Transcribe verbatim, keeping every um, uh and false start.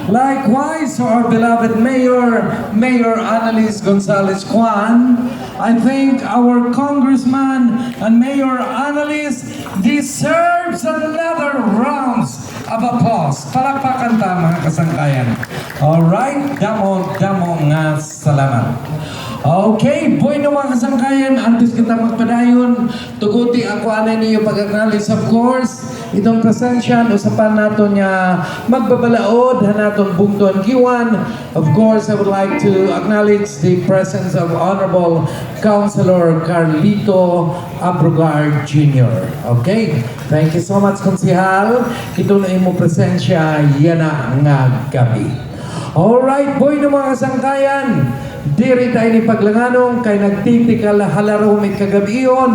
Likewise, to our beloved Mayor, Mayor Annalise Gonzalez Kwan, I think our Congressman and Mayor Annalise deserves another rounds of applause. Palakpakan ta, mga kasangkayan. Alright, damo, damo nga salamat. Okay, bueno, mga kasangkayan, antes kita magpadayon, tuguti ako anay niyo pag-acknowledge, of course, iton presensya han usa pa naton nga magbabalaod han aton bungto han Guiuan. Of course, I would like to acknowledge the presence of Honorable Councilor Carlito Abrogar Junior Okay? Thank you so much, Konsehal. Ito na imo presensya yana nga gab-i. Alright, bueno, mga kasangkayan. Diri ta ini paglanganon kay nagtitikal ha larom it kagab-ihon.